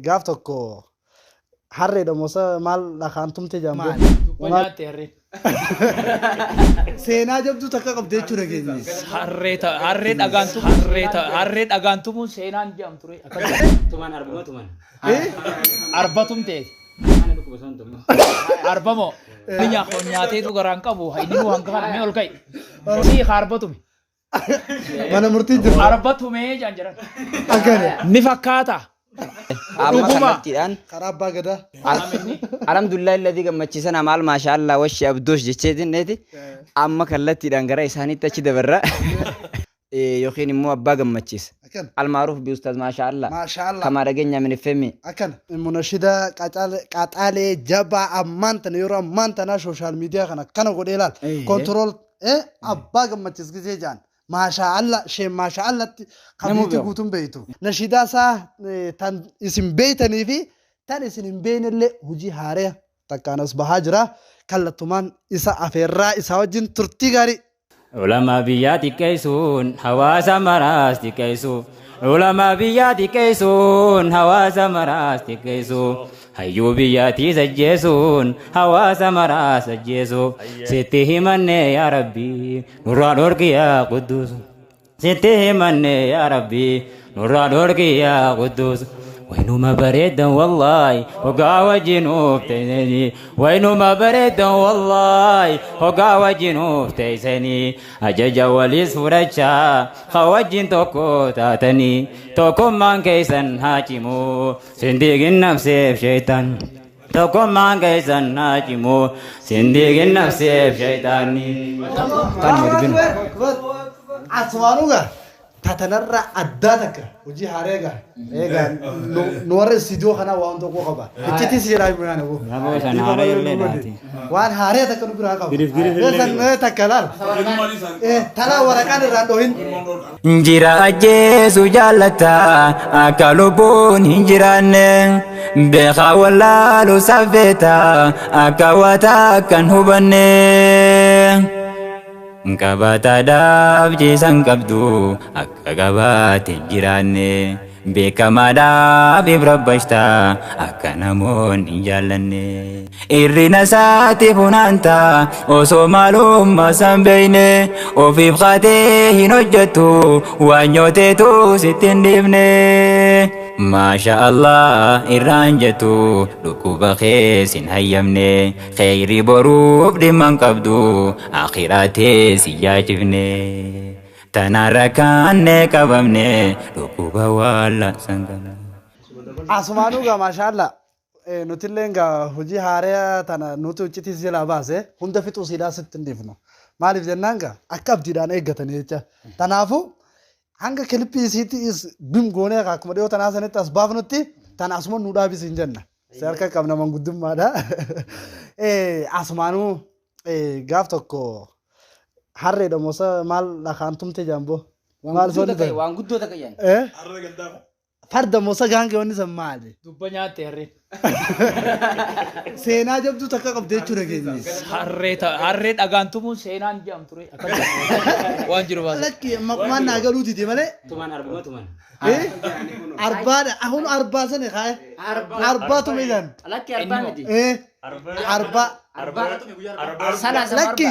Gaaf tokko harreedha mosa maal dhakaan tumte jaamboo. Dubba nyaatte harreen. Seenaa jabduu takka qabdi jechuudha keenyi. Harree ta harree dhagaan tumu harree ta harree dhagaan tumuun seenaan jedhamu ture. Akkas Tuman arbuma tuman. Arba tumteeti. Ana dhukkuba son tumu. Arba moo? Inni nyaateetu garaan qabu inni nu hanga kana mee ol ka'i. Sii arba tume. Mana murtii jiru. Arba tumee jedhan jiran. Akkana. Ni fakkaata. Amma Dhuguma. kallattiidhaan Karaa abbaa gadaa. Alhamdulillah alladhii gammachiisan amaal maashaa Allah washii abdoosh jecheetinneeti amma kallattiidhaan gara isaaniitti achi dabarra yookiin immoo abbaa gammachiisa. Akkana. Almaaruuf bi ustaaz maashaa Allah. Maashaa Allah. Kamaa dhageenya min FM. Akkana. Munashida qaxalee jabaa ammaan tana yeroo ammaan tanaa social media kana akkana godhee laal. Control abbaa gammachiis gisee jaan. Maashaa Allah sheen maashaa Allahtti Namuu kabiitti beeku. guutuun beeytu. Nashidaa isaa tan isin beeytanii fi tan isin hin beeynellee hojii haaree takkaan as bahaa jira. Kallattumaan isa afeerraa isaa wajjin turtii gaarii. Ulamaa biyyaa xiqqeessuun hawaasa maraas xiqqeessu. Ulamaa biyyaa xiqqeessuun hawaasa maraas xiqqeessu. Hayyuu biyyaatiis ajjeesuun hawaasa maraas ajjeesu. Sitti himanne yaa Rabbi nurraa dhorki yaa Qudduus. Sitti himanne yaa Rabbi nurraa dhorki yaa Qudduus. Waynuma bareedan wallaahi hogaa wajjinuuf teessanii. Waynuma bareedan wallaahi hogaa wajjinuuf teessanii. Ajaja waliis fudhachaa ka wajjin tokko taatanii. Tokkummaan keessan haa cimu sindiigin nafseef sheeytan. Tokkummaan keessan haa cimu sindiigin nafseef sheeytaani. Tanuma dubbinu. Asumaanuu gaa tatanarra addaa takka hojii haaree gaa eegaa nu warra istiidiyoo kanaa waan tokko qaba. Iccitii si jedhaa himu yaana boo. Aboo san haaree illee dhaati. Waan haaree takka nu biraa qaba. San takka laal. Talaa waraqaan irraan dhohin. Jira ajjeesu jaallata akka lubbuun hin jiraanne beekaa wallaalu safeeta akka waata kan hubanne. Qabaataadhaaf ciisan qabdu akka qabaate hin jiraanne beekamaadhaaf ibra akka namoonni hin jaallanne. Irrina isaatti funaanta osoo maalummaa san beeyne ofiif kaatee hin hojjettu waan nyooteetu sitti hin dhiifne. Maasha Allah irraan jettu dhukkuba kees hin hayyamne kheyri boruuf dhimma hin qabdu akhiraatee si yaachifne. Tanarra kaanne qabamne dhukkuba waalla san qabne. Asumaanuu gaa maashaa Allah nutillee gaa hojii haaraa tana nuti iccitii si jalaa baase hunda fixuu siidhaa sitti hin dhiifnu. Maaliif jennaan gaa akka abdiidhaan eeggatanii jecha. Kanaafuu hanga kilipii isiitti is bim goonee akkuma dhiyoo tanaa sanitti as baafnutti tana asuma nu dhaabis hin jenna. Si harka qabna manguddummaadha. Asumaanuu gaaf tokko harreedha mosa maal dhakaan tumte jaamboo. Maal soonni ta'e? Waan guddoo takka jedhan. Farda mosa gaangee wanni san maali? Dubba nyaatte harreen. Seenaa jabduu takka qabdi jechuudha keenyi. Harree ta harree dhagaan tumuun seenaan jedhamu ture. Akkas waan jiru baasa. Lakki maqumaan naa galuu dide malee. Tuman arbuma tuman. Arbaadha. Ahun arbaa sana kaa'e. Arbaa tume jedhan. Lakki arbaa miti. Arbaa. Salaasa Lakki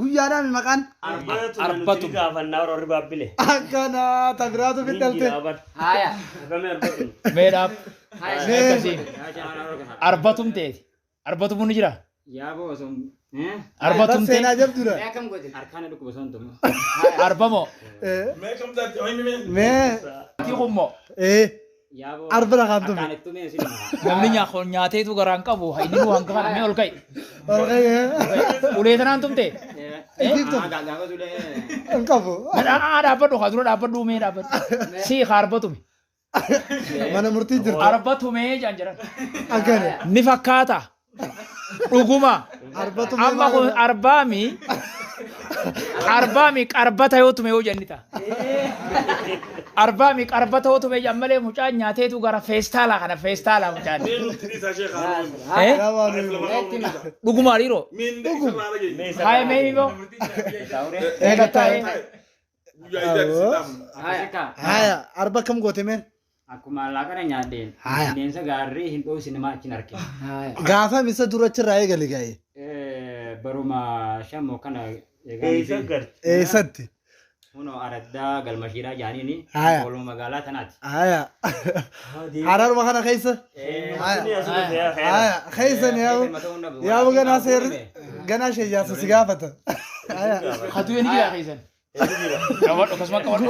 guyyaadhaan maqaan. Arba tume. Gaafannaa warri baabbile. Akkana tabiraatu fidhalte. Haya. Mee dhaab. Haya. Akkasii. Arba tumteeti. Arba tumuun ni jira. Yaaboo osoo Arba tumtee. Seenaa jabduudha. Mee akkam goote? harkaan dhukkuba son tumu. Arba moo? Mee. Ati kun moo? Yaaboo Arba dhakaan tume. harkaan itti tumee sin Namni nyaateetu garaan qabu inni nu hanga kana mee ol ka'i. Orqee. Ulee tanaan tumte. Gaafa sulee. Hin qabu. Dhaabbadhu haa dura dhaabbadhu mee dhaabbadhu. Sii arba tume. Mana murtii jirtu. Arba tumee jedhan jiran. Akkana. Ni fakkaata. Dhuguma. Arba tumee Amma kun arbaami arbaami qarbata yoo tume yoo jenni ta'a. Arbaami qarbata yoo tume jedhan malee mucaan nyaateetu gara feestaalaa kana feestaalaa mucaan. Eh? Dhuguma hariiroo. Haaya mee immoo. Eega taa'e. Haya. Haya arba kam goote mee? Akkuma laaqana nyaadheen bineensa gaarree hin dhoofisne maa achiin arge. Gaafa misa dura achirraa eegali gaa'e. Baruma shamoo kana Eessatti? Kunoo araddaa galmashiidhaa jaaniini ooluma magaalaa tanaati. Hararuma kana keessa? Keessa ni yaabu ganaa seerri ganaa sheeyyaasa si gaafata. Hatuu inni jira keessan. Qabadhu akkasuma qabadhu.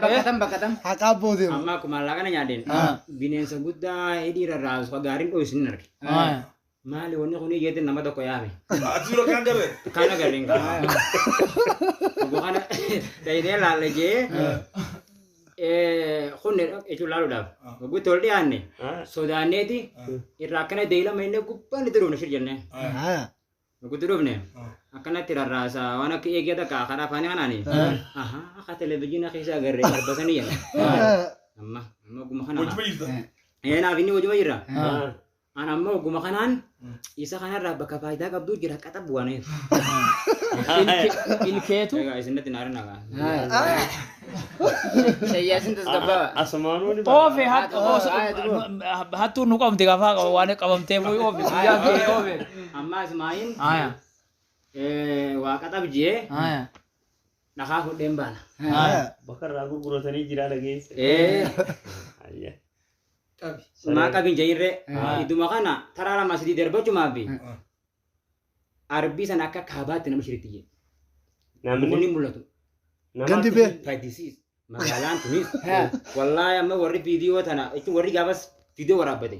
Bakkatam bakkatam. Haqaa boodee. Amma akkuma laaqana nyaadheen bineensa guddaa hidhii rarraasu gaariin dhoofisne arge. Maali wanni kun jeetiin nama tokko yaame. Ati dura kan agarre? Kan agarre hin qabu. Obbo kana dayinee laalle jee kun jechuun laaluudhaaf. Wagguutti ol dhiyaanne sodaanneeti irraa akkana deelama inni gubbaan itti dhufne shir jennee. Wagguutti dhufne akkanatti rarraasa waan akka eegee takka karaa afaanii kanaani. Ahaa akka televizyiina keessa agarre darbasanii jenna. Amma amma oguma kana. Wajjuma jirta? Naaf inni wajjuma jira. Ana ammoo oguma kanaan isa kanarraa bakka faayidaa qabdu jira qaxab bu'aneef. Ilkeetu. Egaa isinatti naarin nagaa. Shayyaasin tasgabbaa. Asumaanuu Oofe hattuun nu qabamte gaafa waan qabamtee fuyi oofe guyyaa kee oofe. Amma Ismaa'iin waa qaxab jee dhakaa fudheen baana. Bakka irraa gurguratanii jira dhageesse. Maa qabin jayirree idduma kana taraa lama sadii darbachumaaf arbii sana akka kaabaatti nama shiritti jee. Namni mul'atu. Gandi bee. Fayyisiis magaalaan tunis wallaahi amma warri viidiyoo tana jechuun warri gaafas viidiyoo waraabbate.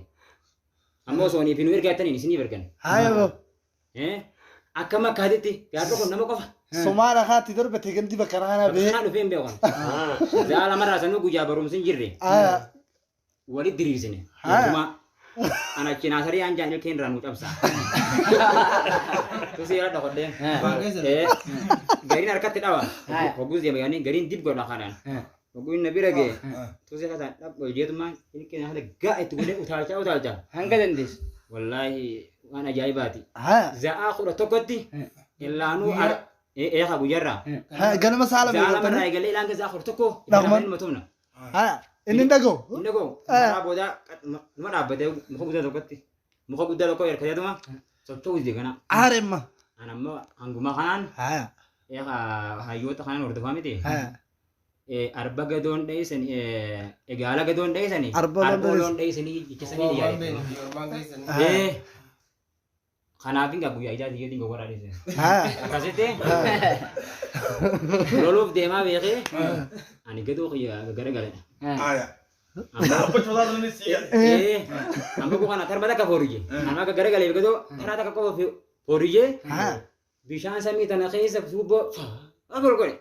Amma osoo hin nu ergaa jettaniin isiniif ergan. Akka makkaatitti gaarri kun nama qofa. Somaa dhakaatti darbate gandi bakka kanaa bee. Bakka dhufee hin beekan. Za'a lamarraa sanuu guyyaa barumsi hin jirre. Walitti diriirsine. Ana cinaasarii aan jaan ilkeen irraa nu cabsa. Tusii irra dhokodhee. Gariin harkatti dhawa. Hogguus deema yaani gariin dib godha kanaan. Hogguu inni bira ga'e. Tusii kasaan dhab hojjetumaan ilkeen haala ga'a itti godhee utaalchaa utaalchaa. Hanga dandeessu. Wallaahi waan ajaa'ibaati. Za'aa 11tti illaanuu eeqa guyyaarraa. Ganama saala Za'aa lamarraa eegalee ilaan za'aa 11 ilmaan matumna. Inni dhaga'u. Inni dhaga'u. Karaa booda nama dhaabbatee muka guddaa tokkotti muka guddaa tokko hirkateetuma socho'uu dide kana. Aaremma. Ani ammoo hanguma kanaan hayyoota kanaan hordofaa miti. Arba gadoon dheeysan egaala gadoon dheeysani Arba loon dheeysanii jechisanii yaadatu. Kanaaf hin guyyaa ijaa xiyyeetiin gowwaraa dheeysan. Akkasitti loluuf deemaa beekee ani gadoo garagaledha. Amma kana tarba takka fooriyye. Amma akka garagalee gadoo karaa takka qofa fooriyye bishaan samii tana keessa suubboo afur godhe.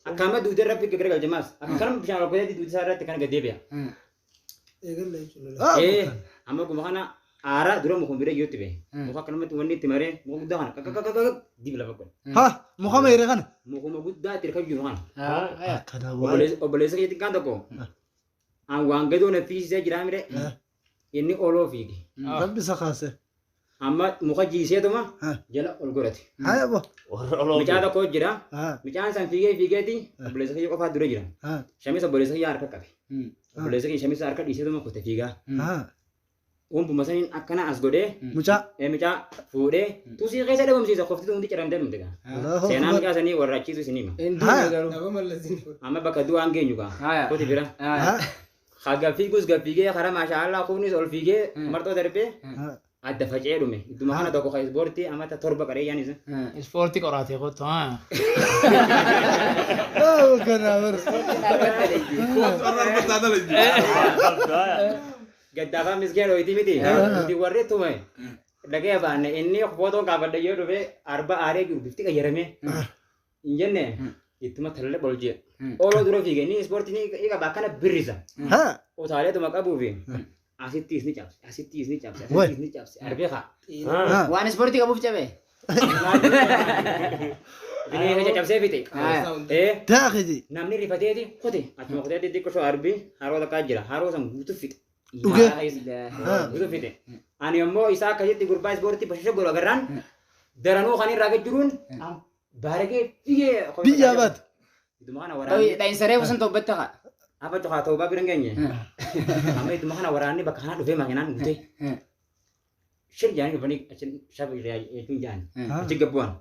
Akkama duudee rabbi garagalche maas akkanuma bishaan ol godhee duudee isaa irratti kan gad deebi'a. Amma kuma kana aara dura mukuma bira iyyootti bahe. Muka akkanumatti wanni itti maree muka guddaa kana kakakakak dib lafa godhe. Muka meeree kana? Mukuma guddaa itti hirkatu jiru kana. Obboleessa keetti kaan tokko an waan gadoo na fiisisee jiraa mire inni oloo fiige. Rabbi isa kaase. Amma muka jiiseetuma jala ol godhate. Mucaa tokko jira. Mucaan san fiigee fiigeeti obboleessa kiyya qofaa dura jira. Shamisa obboleessa kiyya harka qabe. Obboleessa kiyya shamisa harka dhiiseetuma kutte fiigaa. Umbuma saniin akkana as godhee mucaa fuudhee tusii keessa dhabamsiisa qofti hundi ciramtee dhumte gaa. Seenaa mucaa sanii warra achiisu isin hima. Amma bakka du'aan geenyu gaa. Koti bira. Haga fiigus gad fiigee karaa maashaallaa kunis ol fiigee marxoo darbee adda faca'ee dhume. Idduma kana tokko kan ispoortii amata 7 qaree yaan isa. Ispoortii qoraatee kottu. Gaddaafaa miskeen ho'itii miti. Nuti warri tume dhagee baanne inni footoon kaafadha yoo dhufe arba aaree jiru bifti qayyaramee hin jenne ittuma talalee ol jee. Ooloo dura fiige inni ispoortii ni qaba akkana birrisa. Utaaleetuma qabuufi asitti isni cabse asitti isni cabse asitti isni cabse arbee kaa. Waan ispoortii qabuuf cabe. Bineensa cabsee fite. Daakiji. Namni rifateeti kote achuma koteetti xiqqoo arbi haroo takkaa jira haroo san guutuu fixe. Dhugee. Guutuu fixe. Ani immoo isaa akkasitti gurbaa ispoortii bashasha godhu agarraan daranuu kan irraa jiruun baaragee fiigee. Biyyaa baate. Idduma kana waraabee. Dha'insaree bosona tobbatti haa. Apa coklat tauba bilang kayaknya. Amma itu makana warani bakal kana dufe makinan gute. Shir jangan kebani siapa itu jangan. Cek gebuan.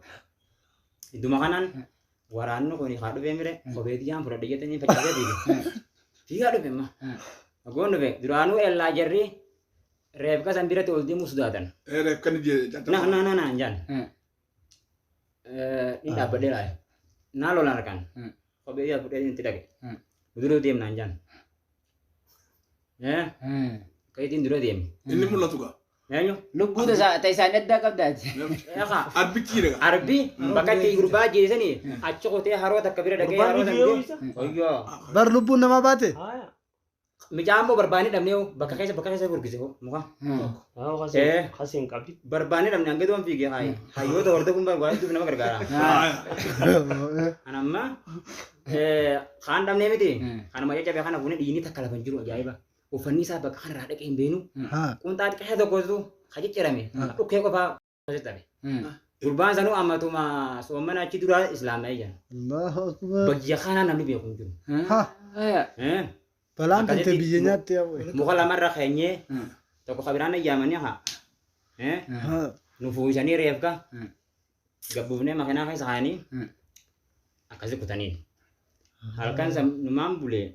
Itu makanan waranu kau ni kadu bemire, kau bedi jam pura dia tanya pecah dia. Tiga dufe mah. Aku dufe duranu ella jerry reebka san biratti ol deemuu sodaatan. Reebka ni jee. Na na na na jaan. Ni dhaabbadhee laale. Naa lolaan harkaan. Kophee yaa fudhee itti dhaqe. Dura deemnaan jaan. Kayitiin dura deeme. Inni mul'atu gaa. Eenyu? Lubbuu tasaa isaan addaa qabdaati. Arbichi dhaqa. Arbi bakka itti gurbaa jeesanii achi qotee haroo takka bira dhaqee haroo takka. Oyyoo. Bar lubbuun namaa baate. Mucaan immoo barbaannee dhabnee bakka keessa gurgise muka. Kasiin qabdi. Barbaannee dhabnee hanga doon fiigee haayi. Hayyoota hordofuun barbaadduuf nama gargaara. Ana amma kaan dhabnee miti. Kanuma caccabee kana fuunee dhiigni takka lafa hin jiru ajaa'iba. Uffanni isaa bakka kanarraa dhaqee hin beenu. Qunxaa xiqqaa tokkotu kaciccirame dhukkee qofaa keessatti dhabe. Gurbaan sanuu ammatuma soomana achi duraa islaama'ee jira. Allahu akbar. Biyya kanaa namni beeku hin jiru. Balaan tante biyya nyaatte yaa'u. Muka lamarra keenyee tokko kabiraan ayyaamanii haa. Nu fuusanii reefka gabbuufnee makiinaa keessa kaa'anii akkasi kutaniin. Halkan numaan bulee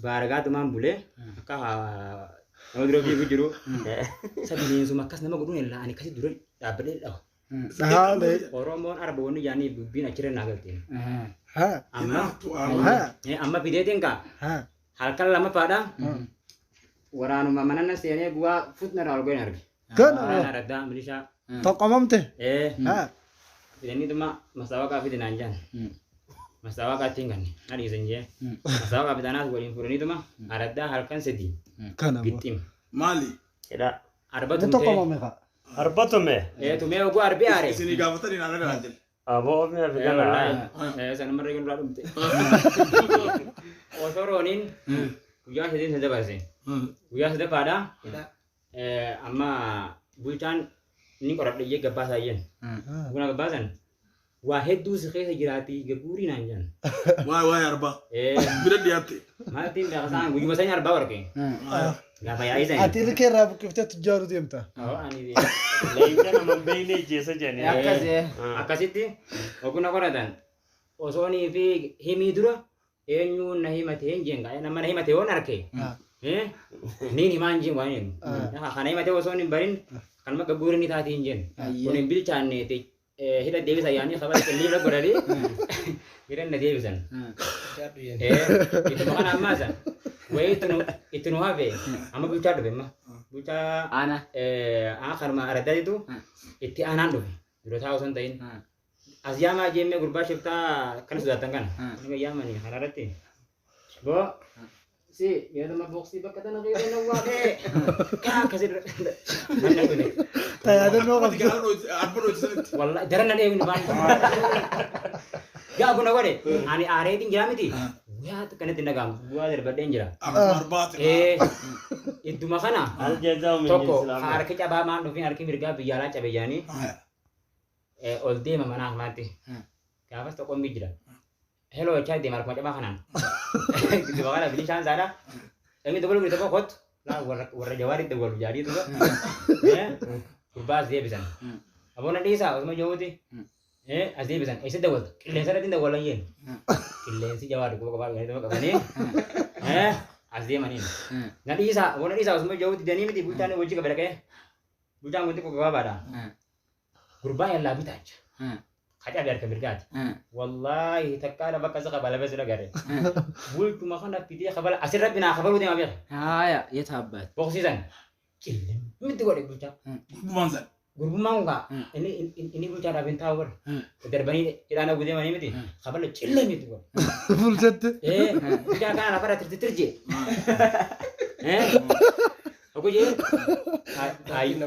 baaragaatumaan bulee akka nama dura fiigu jiru. Isa bineensuma akkas nama godhuun illaa ani akkasi dura dhaabbadhee dhawa. Dhahaalee. Oromoon arba wanni jaanii dubbiin achirra naa galte. Amma fideetiin kaa halkan lamaffaadha. Waraanuma manana seenee guwaa futna irraa ol goeen arge. Waraana araddaa milishaa. Toqqamamte. Fidaniituma masaawaqaa fidinaan jaan. Masaawaqaa ittiin kanne na dhiisan jee. Masaawaqaa fidanaas waliin fuudhaniituma araddaa halkan sadii. Gixxim. Maali? Hidhaa. Arba Ni tumtee. toqqamame kaa. Arba tume. Tumee oguu arbi aare. Isinii gaafatanii naannoo kanaa jira. Aboo ofii Afrikaa. Sanumarra eegalu dhumte. Osoo rooniin guyyaa sadii isa dabarse. Guyyaa sadaffaadha. Amma bulchaan ni qoradhe jee gabbaasaa jeen. Buna gabbaasan waa hedduu si keessa jiraati gabbuurii naan jaan. Waay arbaa. Bira dhiyaatte. Maaltiin beekasaan guyyuma sanii arbaa warqee. Gaafa yaa'ii sanii. Ati ilkee irraa buqqiftee tujjaaru deemta. Leenca nama hin beekne ijjeessa jedhanii. Akkasii. Akkasitti oguna qoratan osoonii fi himii dura eenyuun na himate hin jeen nama na himate yoon arke niin himaa hin jeen waan jedhu. Kana himate osoon hin barin kanuma gabbuuri ni taati hin jeen. Kun hin bilchaanne hidha deebisa yaanii kabala qilliirra godhanii hidhan na deebisan. Ittuma kana ammaasa wayii itti nu hafe amma bulchaa dhufe amma bulchaa Ana. Kanuma araddaatitu itti aanaan dhufe dura taa'u osoo hin ta'in. As yaamaa jemmee gurbaa shiftaa kana sodaatan kana. Inni yaamanii karaa irratti. Boo si yeroo boksii bakka tana keessa na waaqee kaa akkasii namni dhufne. Tajaajiloo qabdu. Arba dhoojisanitti. Wallahi daran na dheebuun baan. Gaa kun godhe ani aareetiin jira miti. Guyyaa kanatti nagaam guyyaa darbadheen jira. Arbaati. Idduma kana Al jazaa'u min tokko islaam. harki cabaa maan dhufin harki mirgaa biyya alaa cabe jedhanii ol deema mana akmaatti. Gaafas tokko hin jira. Heloo jechaa deema harkuma cabaa kanaan. Idduma kana bilishaan saadha. Inni tokko tokko tokko kottu. Laa warra jawaaritti wal jaalii tuba. Gurbaa as deebisan. Aboona dhiisaa osuma jiruuti. As deebisan. Eessa dawwalta? Qilleensa irratti dawwalan jeen. Qilleensi jawaa dhukkuba qabaa dhuganii qabanii. As deemaniin. Na dhiisaa aboona dhiisaa osuma jiruuti danii miti bulchaan hojii qaba dhaqee. Bulchaan kun xiqqoo gabaabaadha. Gurbaa yallaa bitaacha. Kacabe harka mirgaati. Wallaahi takkaadha bakka isa qaba lafa sira gare. Bulchuma kana fidee kabala asirra binaa kabaluu deema beeka. Haaya yeet abbaat. Boqsiisan. Qilleensi godhe bulchaa. Gurbaan sana. Gurbummaan kun inni bulchaadhaaf hin taa'u bara. Darbanii hidhaan aguu deemanii miti. Kabala qilleensi godhe. Bulchatti. Bulchaa kana lafarra tirti tirje. Oguu jee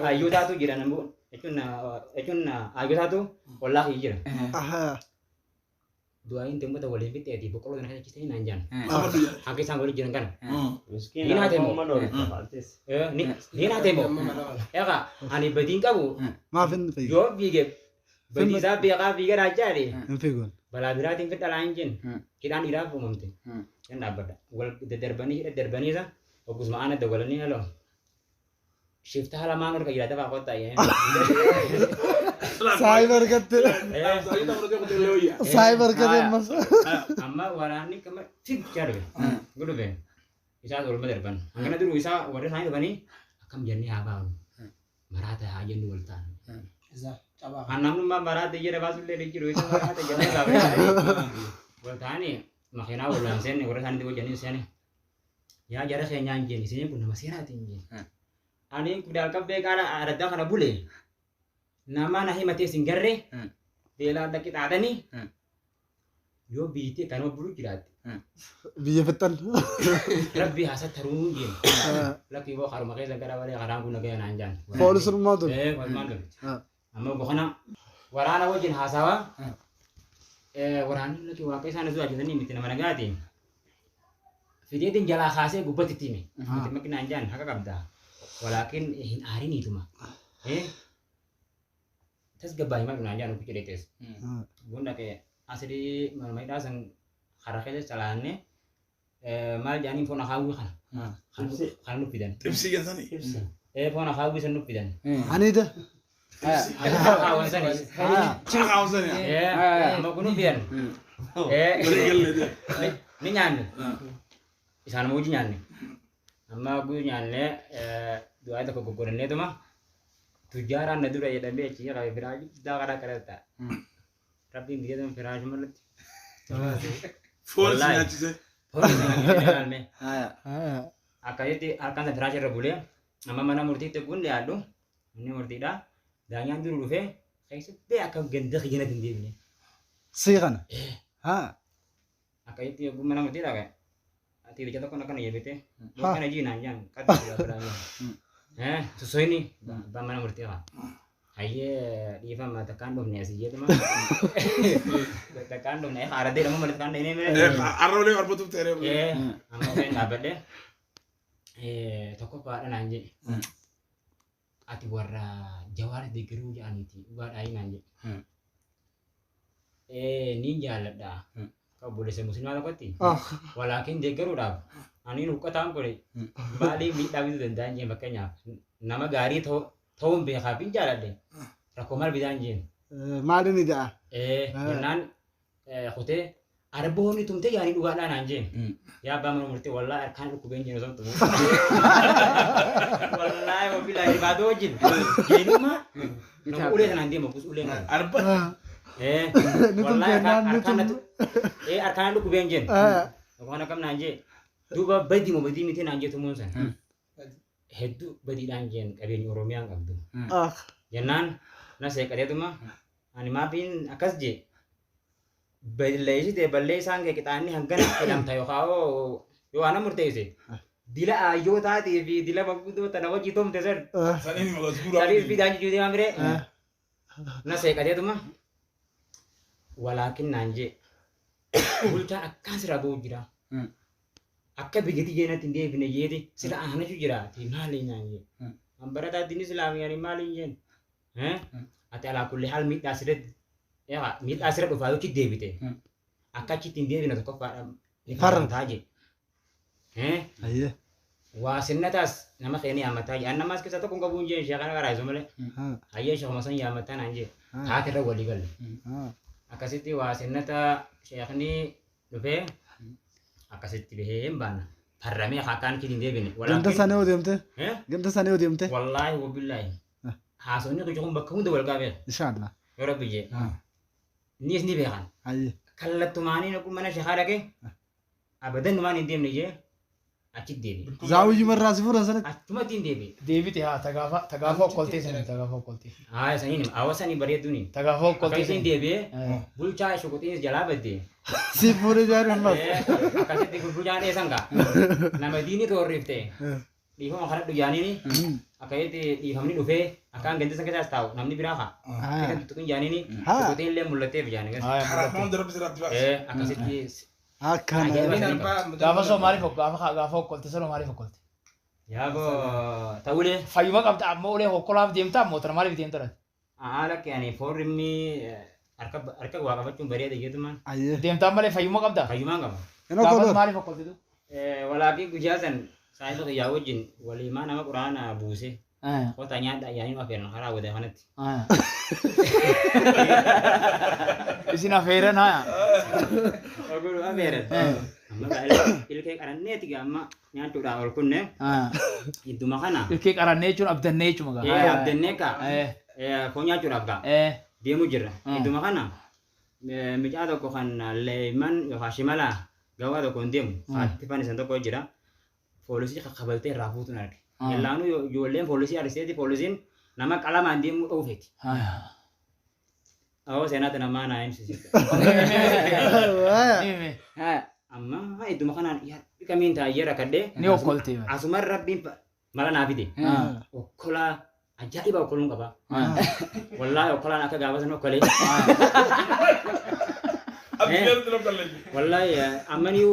hayyootaatu jira nambu jechuun hayyootaatu ollaa kiyya jira. Du'aayin deemota waliin fixeeti boqqolloo kana keessa ciisanii naan jaan. Hanqa isaan waliin jiran kana. Miskiina Ni haate moo? amma dhoorte. Ni haate moo? Egaa ani badiin qabu Maaf hin fiigu? yoo fiige badii isaa beekaa fiige raajjaadhe. Hin fiiguun. Balaa biraatiin fedha laa hin jenne. Hidhaan dhiiraaf uumamte. Hin dhaabbadha. Wal daddarbanii hidha darbanii isa oggusuma aana dawwalanii haloo. Shiftaa lamaan ol kan jiraata fa'aa kottaa. Saayiba argatte. Saayiba argatte ammas. Amma waraanni kama fiigichaa dhufe. Gudhufe. Isaas olma darban. Hangana duruu isaa warri isaanii dhufanii akkam jennee haa baanu. Maraata haa jennu wal taanu. Kan namnummaa maraata jedha baasullee ni jiru. Isa maraata jennee baafne. Wal taanii makiinaa walaan seenne warra isaaniitti hojjanii seenne. Yaa jara keenyaa hin jenne isin kun nama seeraati hin jenne. Ani kudaal qabbee qaala araddaa kana bule. Nama na himatee sin garree beelaan dhaqi xaadanii yoo biyyittii kanuma bulu jiraatte. Biyya fixxan. Rabbi haasa taruu hin jenne. Lakki boo haruma keessa gara malee karaan kun nagaya naan jaan. Poolisummaa dur. Poolisummaan dur. Amma boqona waraana wajjin haasawaa waraanni lakki waaqa isaan osoo ajjatanii miti nama nagaati. Fideetiin jalaa kaasee gubbatti itti hime. Miti makki naan jaan haqa qabda. Walaakin hin aariniituma. Tasgabbaa'ii maal naan jaan uffii jedheetes. Bunda kee asii manuma hidhaa san karaa keessa calaannee maal jedhanii foon akaawwii kana. Kana nuuf fidan. Xibsii keessanii. Foon akaawwii san nuuf fidan. Aniida. Akaawwan sanis. Akaawwan sani. Amma kun nuuf fidan. Walii gallee. Ni nyaanne. Isaanuma wajji nyaanne. Amma guyyuu nyaannee du'aa tokko goggodanneetuma tujjaaraan na dura jedhamee achi qabe firaashii guddaa karaa kadhata. Rabbiin biyya sana firaashii malatti. Foon si nyaachise. Foon si nyaachise. Akkasitti harkaan sana firaashii irra bulee amma mana murtiitti kun dhiyaadhu inni murtiidha. Daanyaan duru dhufee keessatti akka ganda kiyyanatti hin deebine. Sii kana. Akkasitti yogguu mana murtiidha ka'e. Tiiricha tokko akkana jeebite. Kana jiinaan jaan qaxxee Sosoini abbaan mana murtii qaba. Hayyee dhiifama takkaan dhufne asii jedhama. Takkaan dhufne haaradee dhama malee takkaan dhufne mee. Arra arbatuuf ta'ee. Amma ofeen dhaabbadhe. Tokkoffaadha naan jedhe. Ati warra Jawaar deeggaruu jedhaniiti dhugaadhaa naan jedhe. Niin jaalladha. Akka obboleessa musliimaa tokkotti. Walaakin deeggaruudhaaf ani huqqataan kun maaliif miidhaa bituu danda'an jeen fakkeenyaaf nama gaarii ta'uun beekaaf hin jaaladhe rakkoo maal bidaan jeen. Maaliin ija'a? Jennaan kutee arboonni tumtee yaanii dhugaadhaa naan jeen. Yaa abbaa mana murtee wallaahi harkaan dhukkubeen jeen osoo tumu. Wallaahi wabilaahi baatoo wajjin jeenummaa nama ulee sanaan deema kus ulee kana. Arba. Wallaahi harkaan dhukkubeen jeen. Waan akkam naan jee. Duuba badii moo badii miti naan jettu muun san. Hedduu badiidhaan jeen qabeenya Oromiyaan qabdu. Jennaan na seeqateetuma ani maafiin akkas jee balleessite balleessaan kee qixaanni hangana jedhamta yookaan yoo ana murteesse dila ayyoo taatee fi dila maguddoo tana wajji tomte san. Saniin maqaa suuraa. Saniin fidaan jechuu deemaa miree na seeqateetuma walaakin naan jee bulchaan akkaan sirraa ba'u jira. Akka biyyatti jeenatti hin deebine jeeti sila aanatu jira maali naan jee. An barataa diinni islaamii ani maali hin jeen. Ati alaa kulli haal miidhaa sirratti miidhaa sirra dhufaa yoo deebite akka achitti hin deebine tokkoffaadha ni farramtaa jee. Waa sinnataas nama keenya yaammataa jee. An namaas keessaa tokko hin qabu hin jeen sheekana karaa isu malee. Hayyee sheekuma san yaammataa naan jee. Taatirra walii galle. Akkasitti waa sinnata sheekni dhufee akkasitti bahee hin baana. Farramee akkaan hin deebine. Ganda isaanii yoo deemte? Ganda isaanii yoo deemte? Wallaahi wabillaahi. Haasofni kun bakka hunda wal qabeera. Inshaallah. Yoo rabbi jee. Innis ni beekan. Kallattumaanii naqu mana sheekaa dhaqee abadan numaan hin deemne jee achitti deebi'e. Zaawiyyu marraa si fuudhan sanatti. Achumatti hin deebi'e. Deebite haa tagaafa okkoltee sanii tagaafa okkoltee. Haa saniin hawa sanii bareedduuni. Tagaafa okkoltee Akkasitti hin deebi'ee bulchaa shukuxiinis jalaa baddee. Si fuudhee jaaruu hin baasu. Akkasitti gurguraan dheessan gaa. Nama diinii toorrifte. Dhiifama kadhadhu jaaniini akkasitti dhiifamni dhufee akkaan gandi san keessaas taa'u namni biraa haa. Akka tuttuqin jaaniini shukuxiin illee mul'atteef jaani. Karaa hunda rabbi sirratti baase. Akkasitti. Akkana. Gaafa soo maaliif gaafa okkolte soo maaliif okkolte? Yaaboo ta'ulee. Fayyuma qabda amma ulee hokkolaaf deemta ammoo tana maaliif deemta laata? Haala kee ani foorrimni Harka waa qabachuun bareeda jeetumaan. Ayyee. Deemtaan malee fayyummaa qabda. Fayyumaan qaba. Hin Gaafas okkoluun. maaliif okkoltitu? Walaakii guyyaa san saayiba kiyyaa wajjin waliimaa nama quraana buuse. Kota nyaadha yaanii nu afeeran karaa wada kanatti. Isin afeeran haya. Oguu afeeran. Amma ilkee qaranneeti amma nyaachuudhaan ol kunne idduma kana. Ilkee qarannee jechuun abdannee jechuudha gaa. Abdannee ka foon nyaachuudhaaf gaa deemu jirra. Idduma kana mucaa tokko kan leeman yookaan shimala gawaa tokko hin deemu. Haati fannisan tokko jira. Poolisii kakkabaltee irraa fuutuun arge. Ellaanuu ijoolleen poolisii ariseeti poolisiin nama qalamaan deemuu dhoofeeti. Awwa seenaata namaa naa himsisiisa. Amma idduma kanaan dhiqamiin taa'ee rakkadhee. Ni okkoltee. Asumaan rabbiin mala naa fide. Okkolaa ajaa'iba okkoluun qaba. Wallaahi okkolaan akka gaafa sana okkolee. Wallaahi amma niyu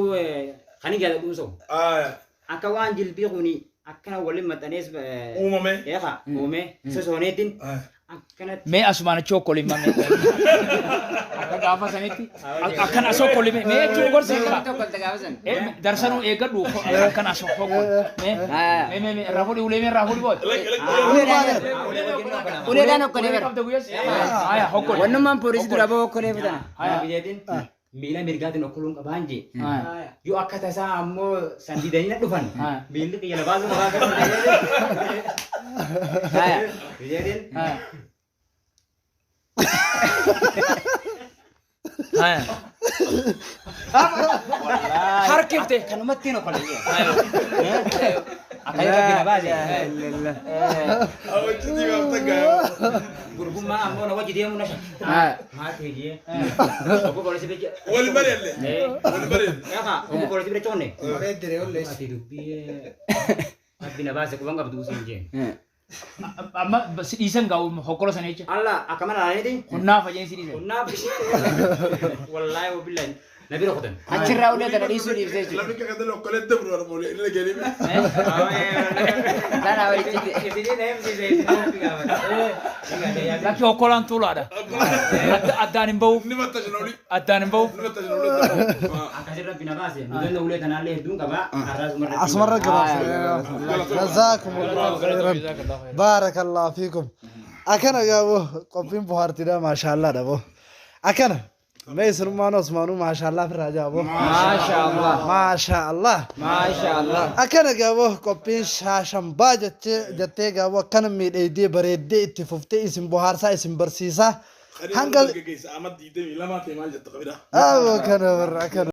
kan hin jaalladhu dhuunsawu. Akka waan jilbii kuni akkana waliin maxxanees. Uumame. Eeqa uume sosooneetiin akkanatti. Mee asumaan achi okkoliin mamme. Akka gaafa sanitti akkana as okkolime mee jechuun gorsa qaba. Darsanuu eeggadhu akkana as okkol. Mee mee mee irraa fuudhi ulee mee irraa fuudhi booda. Uleedhaan okkolee bara. Qabda guyyaas. Haya okkol. Wannummaan poolisii dura bahu okkolee bitana. Bijeetiin miila mirgaatiin okkoluun qabaan jee. Yoo akka tasaa ammoo san didanii na dhufan miilli xiyya labaasuu qabaa kan bijeetiin. Haya. Harkifte. Kanumatti hin okkolee. Akka irra gina baase. Gurgummaa ammoo na wajji deemuu na shakka. Maal ta'e jee. Obbo poolisii bira. Wal bareelle. Wal bareelle. Eegaa obbo poolisii bira coonne. Ati dubbii rabbi na baase quban qabdu usiin jeen. Amma si dhiisan gaa hokkola sana jecha. Allah akka mana laaleeti. Qonnaa fajeen si dhiisan. Qonnaa wallaahi wabillahi na bira kutan. Achirraa ulee kana dhiisuu dhiibsee jechuudha. Namni kakatee okkolee dabru armoole inni dhageenye. Kana walitti. Lakki hokkolaan tuulaadha. Addaan hin bahu. Inni maxxansa olii. Addaan hin bahu. Inni maxxansa olii. Akkasii rabbi na baase mudannoo ulee tanaallee hedduun qaba. Asumarra gabaabsa. Jazaakumullahu khairan. Baarakallahu fiikum. Akkana gaaboo qophiin bohaartiidha maashaallah dhaboo. Akkana mee isinummaan Osmaanuu maashaallah firraa jaaboo. Maashaallah. Maashaallah. Maashaallah. Akkana gaaboo qophiin shaashambaa jettee gaaboo akkana miidhagdee bareeddee itti fuftee isin bohaarsaa isin barsiisaa. Hanga. Amma 22 ta'e maal jetta qabida? Aboo kana barra akkana.